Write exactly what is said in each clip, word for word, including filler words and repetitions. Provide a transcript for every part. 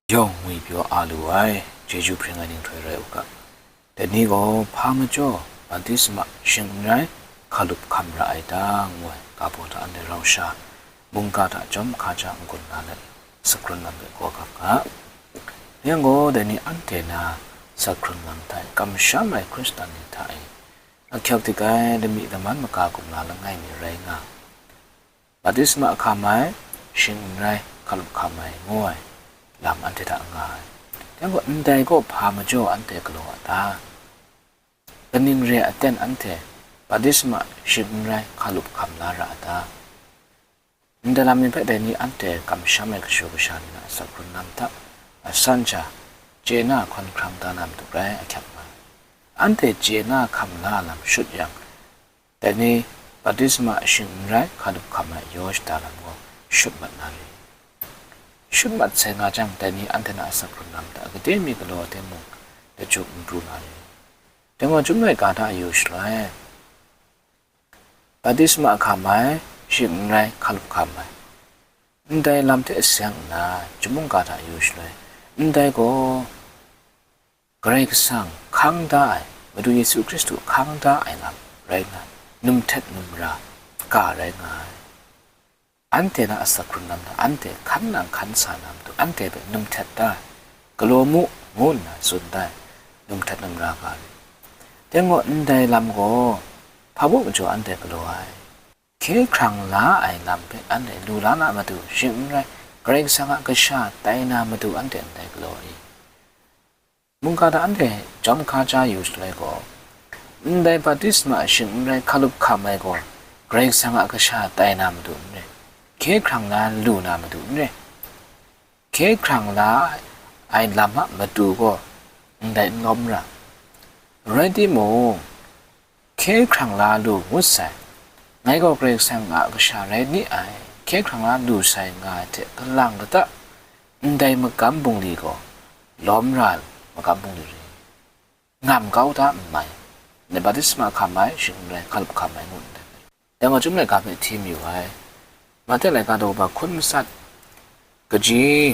yawng ngwi pyaw a lu ai, chyeju hpring ai ni nhtoi rai u ga. Dai ni gaw hpa majaw baptisma shing n rai hkalup hkam ra ai ta, ngu ai ga baw hta anhte rau sha, mungga hta jawm hkaja n-gun la let, sakhkrun lam hpe gaw gap ga. Rai yang gaw, dai ni anhte na sakhkrun lam hta e kamsham ai Hkristan ni hta e ahkyak dik ai lami laman maga kumla langai mi rai nga, baptisma hkam ai, shing n rai hkalup hkam ai, ngu ai lam anhte hta nga ai. Dai gaw, ndai gaw hpa majaw anhte galaw a ta? Kaning re ai aten anhte baptisma shing n rai hkalup hkam la ra a ta? Ndai lam ni hpe dai ni anhte kamsham ai kashu kasha ni na sakhkrun lam hta asan sha chye na hkawn hkrang da na matu grai ahkyak nga ai. Anhte chye na hkam la lam shut yang, dai ni baptisma shing n rai hkalup hkam ai yaw shada lam gaw shut mat na re. Shut mat sai nga jang, dai ni anhte na sakhkrun lam hta gade mi galaw ai hte mung, dachyuk n pru na re. Dai gaw, Chyum laika hta yu shaloi, baptisma hkam ai, shing n rai hkalup hkam ai, ndai lam hte seng nna, Chyum mungga hta yu shaloi, ndai gaw Karai Kasang hkang da ai, Madu Yesu Hkristu hkang da ai lam rai nna, num htet num ra ga rai nga ai. Anhte na asak hkrun lam hta anhte hkan nang hkan sa na matu, anhte hpe num htet da ai, galaw mu, ngu nna tsun da ai, num htet num ra ga ai. Dai gaw, ndai lam gaw hpa baw majaw anhte galaw ai? Hkye hkrang la ai lam hpe anhte lu la na matu, shing n rai, Karai Kasang a kasha tai na matu anhte ndai galaw ai. Mungga hta anhte jawm hkaja yu shaloi gaw, ndai baptisma shing n rai hkalup hkam ai gaw, Karai Kasang a kasha tai na matu n rai, hkye hkrang la lu na matu n rai, hkye hkrang la ai lam a matu gaw ndai n lawm ra. Rai timung, hkye hkrang la lu ngut sai, ngai gaw Karai Kasang a kasha rai ni ai, hkye hkrang la lu sai nga ai hte kalang kata, ndai magam bungli gaw lawm ra ai magam bungli rai, ngam kau da n mai, ndai baptisma hkam ai, shing n rai hkalup hkam ai ngu ndai. Dai gaw, Chyum laika hpe hti mayu ai. Mate laika daw ba hkun matsat, kaji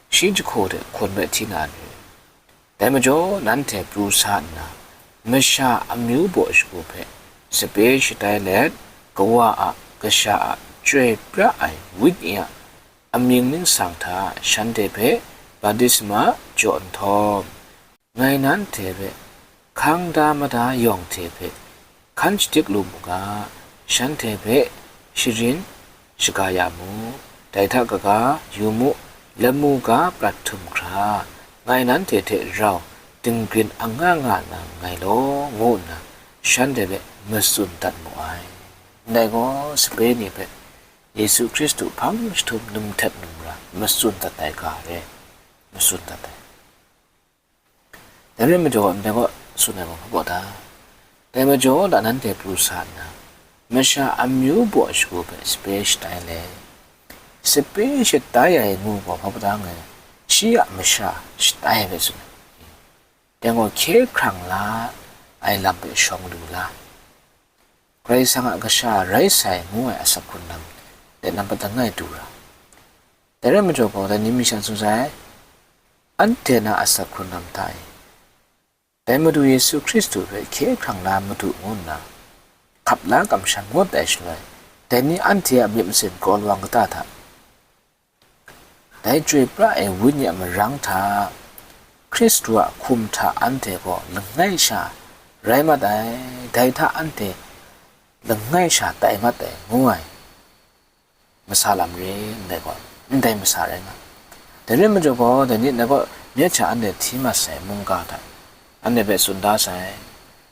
shi jahku hte hkun hpe hti na ni? Dai majaw, nanhte pru sa nna, masha amyu baw shagu hpe sape shatai let, Kawa a, Kasha a, Chyoi pra ai Wenyi a amying ningsang hta shanhte hpe baptisma jaw nhtawm, ngai nanhte hpe hkang da mada yawng hte hpe hkan shadik lu mu ga, shanhte hpe sharin shaga ya mu. Dai hta kaga, yu mu, lamu ga prat htum hkra, ngai nanhte hte rau dinggrin anga nga na nngai law, ngu nna shanhte hpe matsun dat mu ai. Ndai gaw, sape ni hpe Yesu Hkristu hpang jahtum num htet num ra matsun dat ai ga re, matsun dat ai. Dai rai majaw, ndai gaw tsun ai gaw hpa baw ta? Dai majaw, la nanhte pru sa nna, masha amyu baw shagu hpe sape shatai let, sape shatai ai ngu gaw hpa baw ta ngai, shi a masha shatai ai hpe tsun ai. Dai gaw, hkye hkrang la ai lam hpe shawng lu la, Karai Kasang a kasha rai sai ngu ai asak hkrun lam de nampat langai du ra. Dai rai majaw gaw, dai ni mi sha tsun sai, anhte na asak hkrun lam hta e, dai Madu Yesu Hkristu hpe hkye hkrang la madu ngu nna, hkap la kamsham ngut ai shaloi, dai ni anhte a myit masin gaw lawang kata hta, dai Chyoi pra ai Wenyi a marang hta, Hkristu a hkum hta anhte gaw langai sha rai mat ai, dai hta anhte langai sha tai mat ai, ngu ai masa lam re, ndai gaw, ndai masa rai nga. Dai rai majaw gaw, dai ni ndai gaw, myit sha anhte hti mat sai mungga hta, anhte hpe tsun da sai,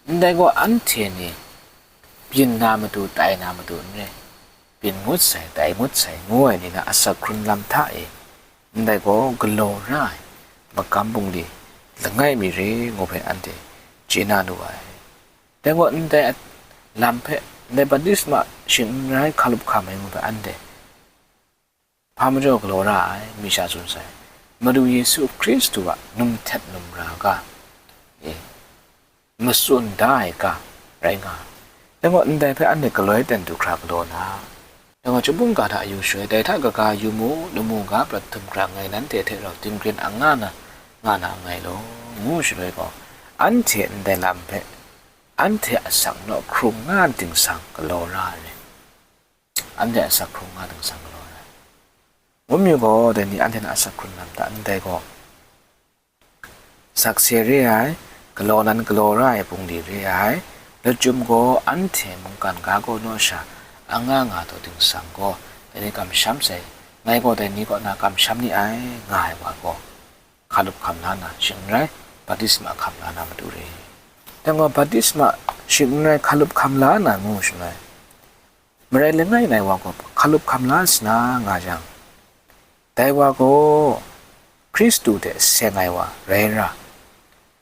ndai gaw anhte ni byin na matu, tai na matu n rai, byin ngut sai, tai ngut sai, ngu ai ni na asak hkrun lam hta e, ndai gaw galaw ra ai magam bungli langai mi re, ngu hpe anhte chye na lu ai. Dai gaw, ndai lam hpe, ndai baptisma shing n rai hkalup hkam ai ngu hpe anhte hpa majaw galaw ra ai, mi sha tsun sai, Madu Yesu Hkristu a num htet num ra ga e, matsun da ai ga rai nga ai. Dai gaw, ndai hpe anhte galoi ten du hkra galaw na, Dai gaw, chyum mungga hta yu shaloi, dai hta kaga yu mu, lamu ga prat htum hkrang ngai nanhte hte rau dinggrin anga na nga na nngai law, ngu shaloi gaw, anhte ndai lam hpe, anhte asak naw hkrung nga dingsang galaw ra ai. Anhte asak hkrung nga dingsang galaw ra ai. Ngu mi gaw, dai ni anhte na asak hkrun lam hta ndai gaw, sakse re ai, galaw nan galaw ra ai bungli re ai, lachyum gaw anhte mungkan ga gaw naw sha anga nga taw dingsang gaw, dai ni kamsham sai, ngai gaw dai ni kaw na kamsham ni ai, nga ai wa gaw, hkalup hkam la na, shing n rai, baptisma hkam la na matu re. Dai gaw baptisma shing n rai hkalup hkam la na ngu shaloi, marai langai nai wa gaw hkalup hkam la sa na nga yang, dai wa gaw Hkristu hte seng ai wa rai ra,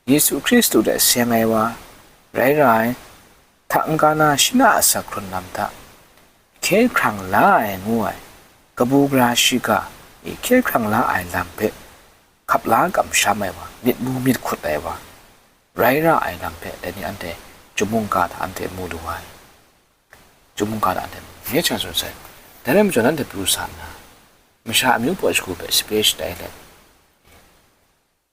Yesu Hkristu hte seng ai wa rai ra ai, hta n-ga na shi na asak hkrun lam hta hkye hkrang la ai ngu ai, kabu gara shiga e hkye hkrang la ai lam hpe hkap la kamsham ai wa, myit mu myit hkut ai wa, rai ra ai lam hpe dai ni anhte chyum mungga hta anhte mu lu ai. Chyum mungga hta anhte mu, nye hta tsun sai. Dai rai majaw, nanhte pru sa nna, masha amyu paw shagu hpe sape shatai let,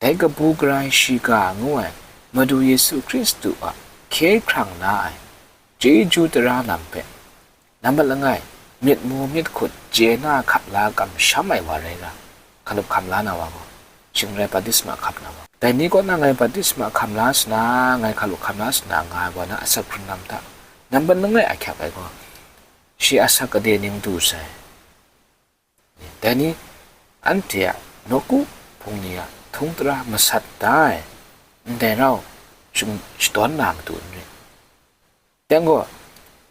dai kabu gara shiga ngu ai Madu Yesu Hkristu a hkye hkrang la ai chyeju tara lam hpe, nambat langai, myit mu myit hkut chye na hkap la kamsham ai wa rai ra, hkalup hkam la na wa gaw, shing n rai baptisma hkam na wa. Dai ni kaw na ngai baptisma hkam la sa na, ngai hkalup hkam la sa na nga ai wa na asak hkrun lam hta, nambat langai ahkyak ai gaw, shi asak gade ning du sai. Dai ni, anhte a nawku hpung ni a htung tara masat da ai, ndai rau shing-, shadawn na matu n rit. Dai gaw,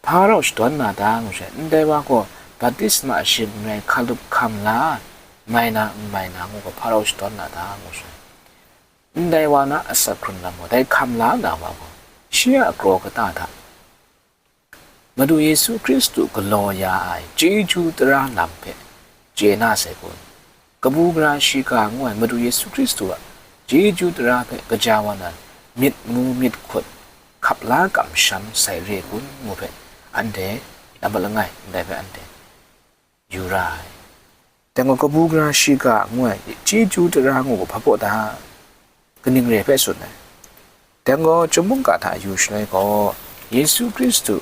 hpa rau shadawn na ta ngu sai, ndai wa gaw baptisma shing n rai hkalup hkam la, mai na, n mai na ngu gaw, hpa rau shadawn na ta ngu sai. Ndai wa na asak hkrun lam gaw, dai hkam la na wa gaw, shi a kraw kata hta Madu Yesu Hkristu galaw ya ai chyeju tara lam hpe chye na sai kun? Kabu gara shiga ngu ai Madu Yesu Hkristu a chyeju tara hpe kaja wa nan, myit mu myit hkut hkap la kamsham sai re kun ngu hpe, anhte nambat langai ndai hpe anhte yu ra ai. Dai gaw, kabu gara shiga ngu ai chyeju tara ngu gaw hpa baw ta? Kaning re hpe tsun ai? Dai gaw, chyum mungga hta yu shaloi gaw, Yesu Hkristu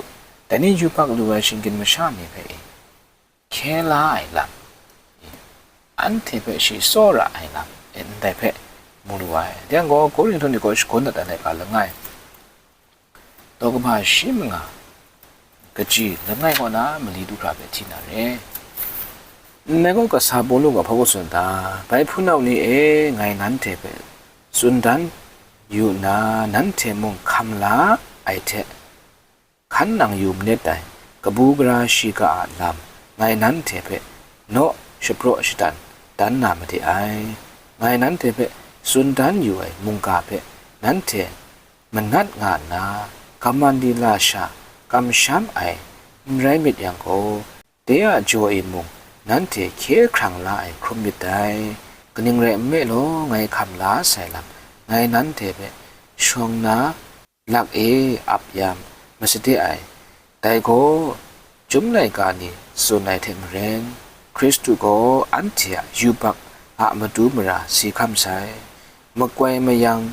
dai ni yubak lu ai shinggyim masha ni hpe e hkye la ai lam, anhte hpe shi tsawra ai lam, e ndai hpe mu lu ai. Dai gaw, Korinhtu ni kaw shagun dat ai laika langai, daw kaba shi manga, kaji langai kaw na mali du hkra hpe hti na re. Ndai gaw, kasa Pawlu gaw hpa gaw tsun ta? Bai hpunau ni e, ngai nanhte hpe tsun dan yu nna, nanhte mung hkam la ai hte hkan nang yu manit dai, kabu gara shiga a lam ngai nanhte hpe naw shapraw shadan dan na made ai. Ngai nanhte hpe tsun dan yu ai mungga hpe nanhte manat nga nna, gaman di lasha kamsham ai n rai myit yang gaw, de a jaw e mung nanhte hkye hkrang la ai hkrum myit dai. Kaning rai nme law, ngai hkam la sai lam, ngai nanhte hpe shawng na lak e ap yang masade ai. Dai gaw, chyum laika ni tsun ai hte maren, Hkristu gaw anhte a yubak a matu mara si hkam sai. Makoi mayang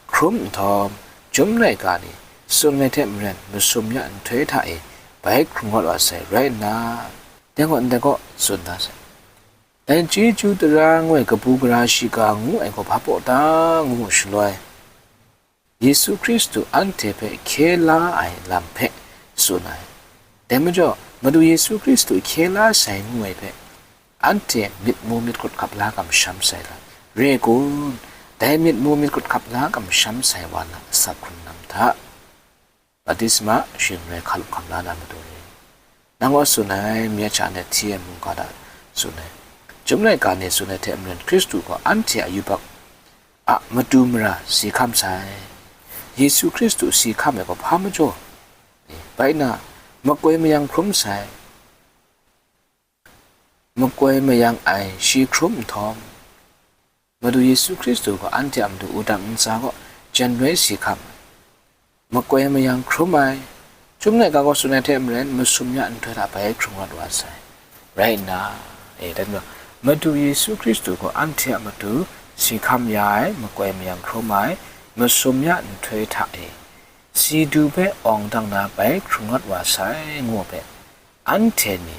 hkrum nhtawm, chyum laika ni tsun ai hte maren, masum ya nhtoi hta e bai hkrung rawt wa sai rai nna, dai gaw ndai kaw tsun da sai. Dai chyeju tara ngu ai kabu gara shiga ngu ai gaw hpa baw ta? Ngu shaloi, Yesu Hkristu anhte hpe hkye la ai lam hpe tsun ai. Dai majaw, Madu Yesu Hkristu hkye la sai ngu ai hpe, anhte myit mu myit hkut hkap la kamsham sai lam re kun? Dai myit mu myit hkut hkap la kamsham sai wa na asak hkrun lam hta, baptisma shing n rai hkalup hkam la na matu re. Nang gaw tsun ai, myen sha hte hti ai mungga hta tsun ai. Chyum laika ni tsun ai hte maren, Hkristu gaw anhte a yubak a matu mara si hkam sai. Yesu Hkristu si hkam ai gaw hpa majaw? Bai na, makoi mayang hkrum sai. Makoi mayang ai shi hkrum nhtawm, Madu Yesu Hkristu gaw anhte a matu wudang ntsa kaw jan rai si hkam ai. Makoi mayang hkrum ai, chyum laika gaw tsun ai hte maren, masum ya nhtoi hta bai hkrung rawt wa sai. rai nna, e, dan gaw, Madu Yesu Hkristu gaw anhte a matu si hkam ya ai, makoi mayam hkrum ai, masum ya nhtoi hta e, si du hpe awng dang na bai hkrung rawt wa sai, ngu hpe, anhte ni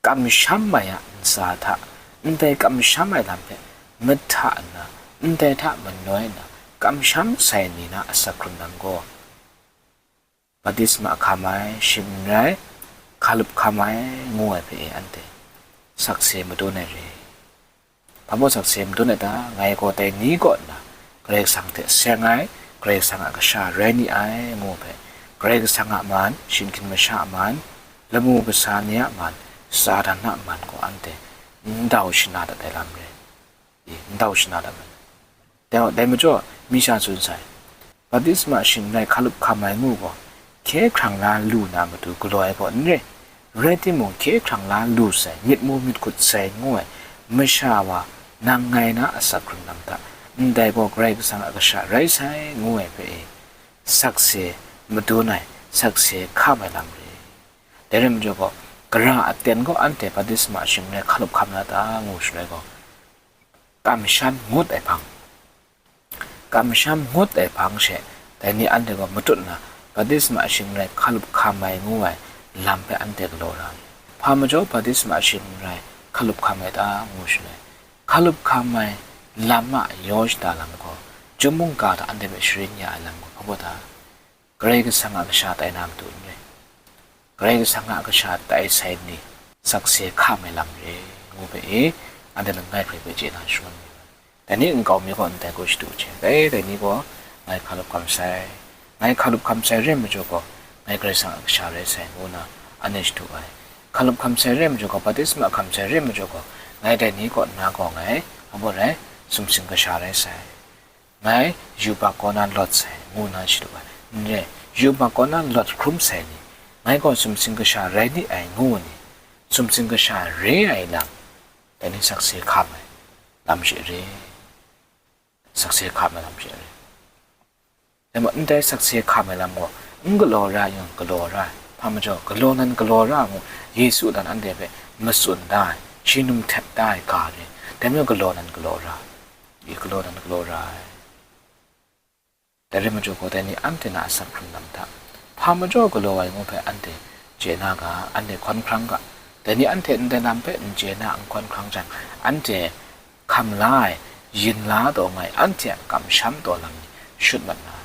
kamsham ai a ntsa hta, ndai kamsham ai lam hpe mahta nna, ndai hta manoi nna, kamsham sai ni na asak hkrung lam gaw, baptisma hkam ai, shing n rai, hkalup hkam ai, ngu ai hpe e anhte sakse madun ai re. Hpa baw sakse madun ai ta? Ngai gaw dai ni kaw nna Karai Kasang hte seng ai, Karai Kasang a kasha rai ni ai, ngu hpe, Karai Kasang a man, shingkin masha a man, lamu kasa ni a man, Satan a man gaw anhte n dau shana dat ai lam re. E, n dau shana dat ai. Dai, dai majaw, mi sha tsun sai, baptisma shing n rai hkalup hkam ai ngu gaw, hkye hkrang la lu na matu galaw ai gaw n re. Rai timung, hkye hkrang la lu sai, myit mu myit hkut sai ngu ai masha wa, nang ngai na asak hkrung lam hta, ndai gaw Karai Kasang a kasha rai sai, ngu ai hpe e, sakse madun ai, sakse hkam ai lam re. Dai rai majaw gaw, gara aten gaw anhte baptisma shing n rai hkalup hkam na ta, ngu shaloi gaw, kamsham ngut ai hpang, kamsham ngut ai hpang she, dai ni anhte gaw matut nna, baptisma shing n rai hkalup hkam ai ngu ai lam hpe anhte galaw ra ai. Hpa majaw baptisma shing n rai hkalup hkam ai ta, ngu shaloi, hkalup hkam ai lam a yaw shada lam gaw, chyum mungga hta anhte hpe sharin ya ai lam gaw, hpa baw ta? Karai Kasang a kasha tai na matu n re. Karai Kasang a kasha tai sai ni, sakse hkam ai lam re, ngu hpe e, anhte langai hkrai hpe chye na shaman mi ai. Dai ni nkau mi gaw ndai gaw shadu hte, dai, dai ni gaw ngai hkalup hkam sai, ngai hkalup hkam sai re majaw gaw, ngai Karai Kasang a kasha rai sai, ngu nna anhte shadu ai. Hkalup hkam sai re majaw gaw, baptisma hkam sai re majaw gaw, ngai dai ni kaw nna gaw ngai, hpa baw rai, sumsing kasha rai sai. Ngai yubak kaw na lawt sai, ngu nna shadu ai. N re, yubak kaw na lawt hkrum sai ni, ngai gaw sumsing kasha rai ni ai, ngu ni, sumsing kasha re ai lam, dai ni sakse hkam ai lam she re, sakse hkam ai lam she re. Dai maw, ndai sakse hkam ai lam gaw, n galaw ra yang galaw ra ai. Hpa majaw, galaw nan galaw ra ai ngu, Yesu nan anhte hpe matsun da ai, shi num htet da ai ga re, dai majaw galaw nan galaw ra ai. I galaw nan galaw ra ai. Dai rai majaw gaw, dai ni anhte na asak hkrung lam hta, hpa majaw galaw ai ngu hpe anhte chye na ga, anhte hkawn hkrang ga. Dai ni anhte ndai lam hpe n chye na, n hkawn hkrang jang, anhte hkam la ai, yin la taw nga ai, anhte a kamsham taw lam ni shut mat na,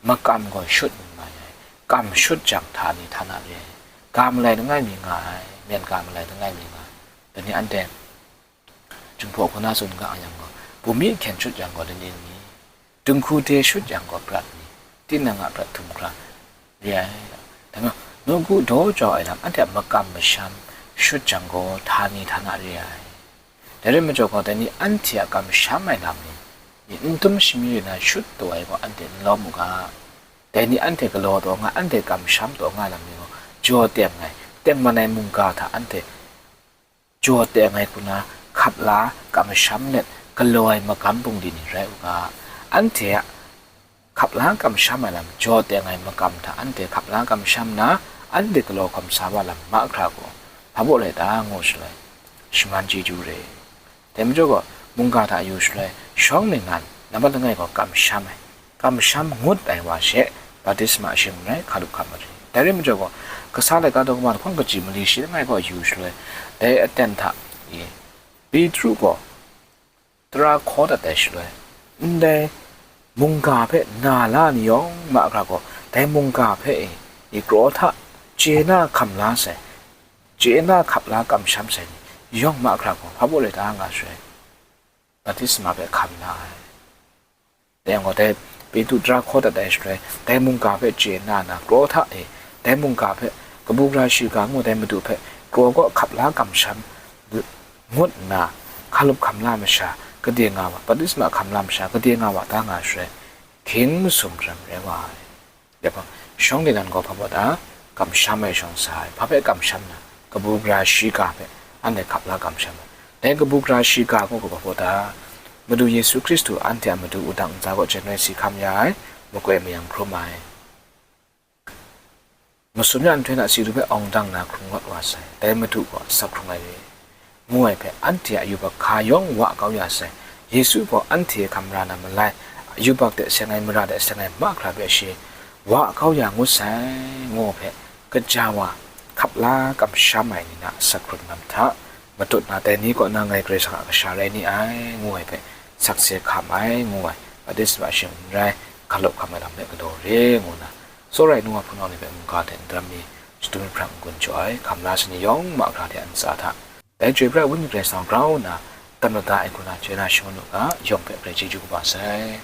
makam gaw shut n mai ai, kam shut jang, htani htana re ai, ga malai langai mi nga ai, myen ga malai langai mi nga ai. Dai ni anhte Jinghpaw hku na tsun ga yang gaw, bumi hkyen shut yang gaw, laning ni, dinghku de shut yang gaw, prat ni, tinang a prat htum hkra re ai. Dai majaw, nawku daw jau ai lam, anhte a makam masham shut jang gaw, htani htana re ai. Dai rai majaw gaw, dai ni anhte a kamsham ai lam ni, ni n dum shami re na shut taw ai gaw, anhte n lawm u ga. Dai ni anhte galaw taw nga, anhte kamsham taw nga lam ni gaw, jaw teng ai, tengman ai mungga hta anhte jaw teng ai hku na hkap la kamsham let galaw ai magam bungli ni rai u ga. Anhte a hkap la kamsham ai lam, jaw teng ai magam hta anhte hkap la kamsham na, anhte galaw hkawm sa wa lam mahkra gaw, hpa baw rai ta, ngu shaloi, shaman chyeju re. Dai majaw gaw, mungga hta yu shaloi, shawng ningnan nambat langai gaw kamsham ai, kamsham ngut ai wa she, baptisma shing n rai hkalup hkam ai. Dai rai majaw gaw, kasa laika daw kaba lahkawng kaji mali shi langai gaw yu shaloi, dai aten hta e, Petru gaw tara hkaw dat ai shaloi, ndai mungga hpe na la ni yawng mahkra gaw, dai mungga hpe e, i kraw hta chye na hkam la sai, chye na hkap la kamsham sai ni yawng mahkra gaw, hpa baw rai ta nga shaloi, baptisma hpe hkam la ai. Dai yang gaw, dai Petru tara hkaw dat ai shaloi, dai mungga hpe chye na na, kraw hta e, dai mungga hpe, kabu gara shiga ngu dai Madu hpe, kraw kaw hkap la kamsham ngut nna, hkalup hkam la masha, kade nga wa, baptisma hkam la masha, kade nga wa ta nga shaloi, hkying masum hkra rai wa ai. Dai hpang, shawng ningnan gaw hpa baw ta? Kamsham ai shawng sa ai. Hpa hpe kamsham na? Kabu gara shiga hpe anhte hkap la kamsham ai. Dai kabu gara shiga gaw hpa baw ta? Madu Yesu Hkristu anhte a matu wudang ntsa kaw chyen rai si hkam ya ai, makoi mayam hkrum ai. masum ya nhtoi na si du hpe awng dang na hkrung rawt wa sai, dai Madu gaw asak hkrung ai re, ngu ai hpe, anhte a yubak hka yawng wa kau ya sai, Yesu gaw anhte hkam ra na malai, yubak de seng ai, mara de seng ai mahkra hpe shi wa kau ya ngut sai, ngu hpe, kaja wa, hkap la kamsham ai ni na asak hkrung lam hta, matut na dai ni kaw na ngai Karai Kasang a kasha rai ni ai, ngu ai hpe, sakse hkam ai, ngu ai, batisma shing n rai, hkalup hkam ai lam hpe galaw re, ngu nna, tsawra ai nu wa hpunau ni hpe mungga hte n daram mi, shadum jahprang n-gun jaw ai, hkam la sa ni yawng mahkra hte a ntsa hta, dai Chyoi pra ai Wenyi Karai Kasang grau nna, tam lada ai hku na, chye na shangun u ga, yawng hpe grai chyeju kaba sai.